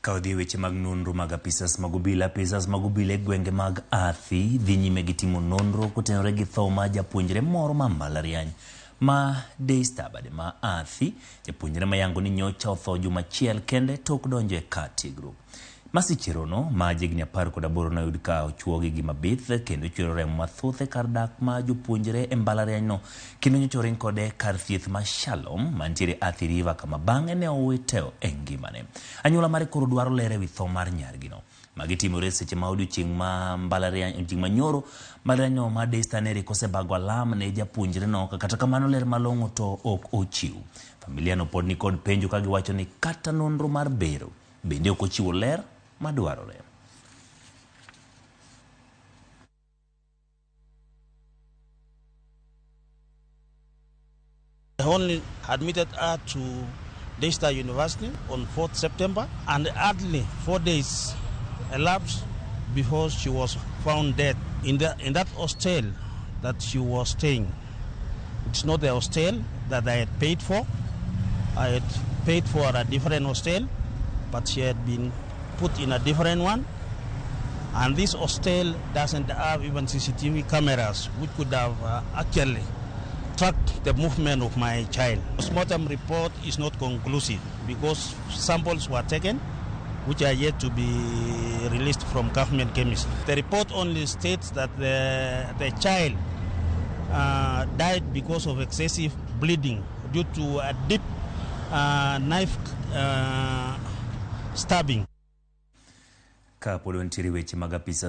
Ka odhi e weche mag nonro mag apisas mag obila, apisas mag obila e gwenge mag Athi dhi nyime gi timo nonro kotenore gi tho mar japuonjre moro ma mbalariany ma Daystar bade ma Athi, japuonjre ma yango ni nyocha otho juma achiel kende tok donjo e kar tiegruok. Mercy Cherono ma jahigni 18 noyud ka ochuogi gi mabith kendo chwero remo mathoth e kar dak ma jopuonjre e mbalariany no kendo nyocha oring kode kar thieth ma Shalom mantiere Athi River kama bang'e ne owito e ngimane. Anyuola mare koro dwaro ler ewi tho mar nyargino. Magi timore seche ma odiochieng' ma mbalariany odiochieng' ma nyoro mbalariany no ma Daystar ne rik osebago alam ne japuonjre no kata kamano ler malong'o to ok ochiw. Familia no pod nikod penjo ka giwacho ni kata nonro mar bero bende ok ochiwo ler madwarore. I only admitted her to Daystar University on 4th September, and hardly 4 days elapsed before she was found dead in that hostel that she was staying. It's not the hostel that I had paid for. I had paid for a different hostel, but she had been put in a different one. And this hostel doesn't have even CCTV cameras, which could have actually tracked the movement of my child. Postmortem report is not conclusive because samples were taken, which are yet to be released from government chemist. The report only states that the child died because of excessive bleeding due to a deep knife stabbing. Ka pod wantiere weche mag apisa.